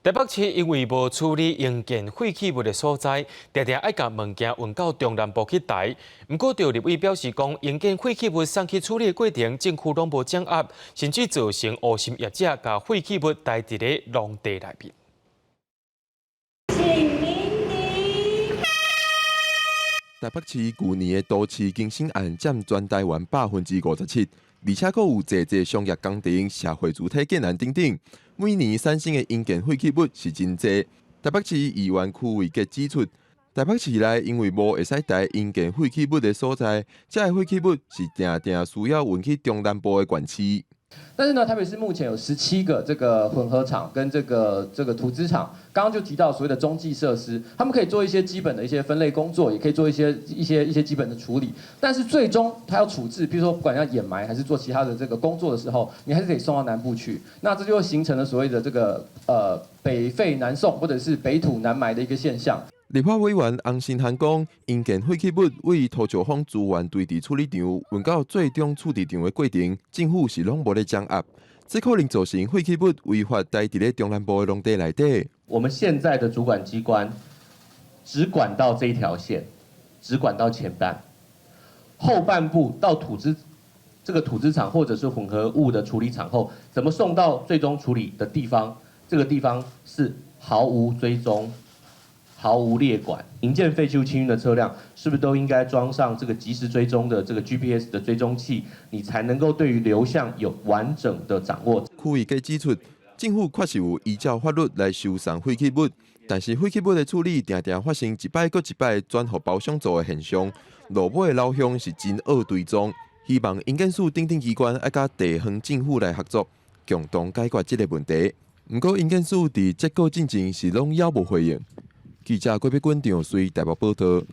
台北市因為無處理營建廢棄物的所在，定定愛共物件運到中南部去抬。毋過，就立委表示講，營建廢棄物送去處理的過程，政府攏無掌握，甚至造成黑心業者共廢棄物刣佇咧農地內面。請您的。台北市舊年的都市更新案佔全台灣57%，而且閣有濟濟商業工程、社會主體建案等等，每年產生的營建廢棄物是真濟。台北市議員區維傑指出，台北市內因為無會使刣營建廢棄物的所在，這个廢棄物是定定需要運去中南部的縣市。但是呢，台北市目前有17個這個混合廠跟這個土資廠，剛剛就提到所謂的中繼設施，他們可以做一些基本的一些分類工作，也可以做一些基本的處理。但是最終他要處置，譬如說不管要掩埋還是做其他的這個工作的時候，你還是得送到南部去。那這就形成了所謂的這個北廢南送，或者是北土南埋的一個現象。立法委員洪申翰講，營建廢棄物對塗石坊資源堆置處理場運到最終處置場的過程，政府是攏無咧掌握，這可能造成廢棄物違法刣佇咧中南部的農地內底。我們現在的主管機關只管到這一條線，只管到前半，後半部到土資這個土資廠或者是混合物的處理廠後，怎麼送到最終處理的地方？這個地方是毫無追蹤、毫無列管。營建廢棄物清運的車輛，是不是都應該裝上這個即時追蹤的這個 GPS 的追蹤器，你才能夠對於流向有完整的掌握？區維傑指出，政府確實有依照法律來收送廢棄物，但是廢棄物的處理定定發生一擺閣一擺轉予包商做的現象，落尾的流向是真惡追蹤。希望營建署等等機關愛佮地方政府來合作，共同解決這个問題。毋過營建署佇這個進前是攏猶無回應。記者郭碧君、張穗台北報道。